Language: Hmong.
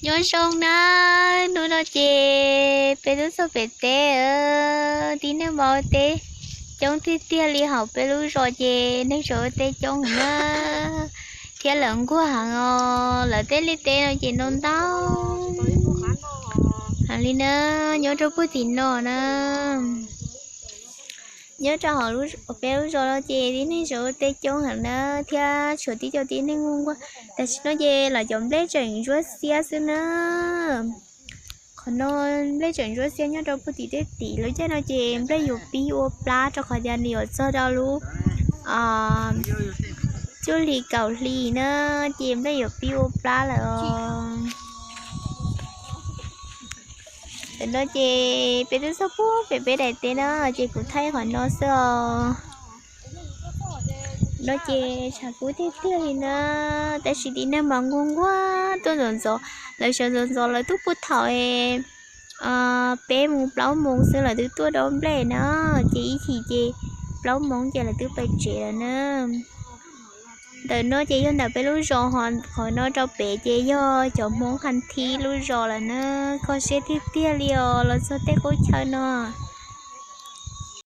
Nyob zoo na, hnub no ces peb twb txog pem teb, tib neeg mas ua teb coob tiag tiag li. Hauv peb lub zos ces neeg tseem ua teb coob heev na, thiab lawv nquag heev os. Lawv tej liaj teb no ces ntau ntau heev li na. Nyob rau puag tim no na, nyob rau hauv peb lub zos no ces tib neeg tseem ua teb coob heev na, thiab tshuav tib co tib neeg nquag nquag. Tam sim no ces lawv cov nplej tseem ntsuab xiab xwb na. Qhov no nplej tseem ntsuab xiab nyob rau puag tim tej tim lub caij no ces nplej yuav pib ua plab rau qhov tias nws yuav txog rau lub cuaj hlis kaum hlis na, ces nplej yuav pib ua plab lawm os. Tam no ces peb twb txog puag pem peb daim teb na, ces kuv thaij qhov no xwb os. No ces tshav kub tiag tiag li na, tab sis tib neeg mas nquag nquag tuaj ntxov ntxov, lawv sawv ntxov ntxov lawv twb puag thaum peb mus plaub moos xwb lawv twb tuaj dob nplej na, ces ib chim ces plaub moos ces lawv twb pais tsev lawm na. Ntawm no ces yog ntawm peb lub zos, qhov no rau pem ces yog cov Hmoob Khas Thib lub zos lawm na. Kho siab tiag tiag li os, los txog tej qub chaw no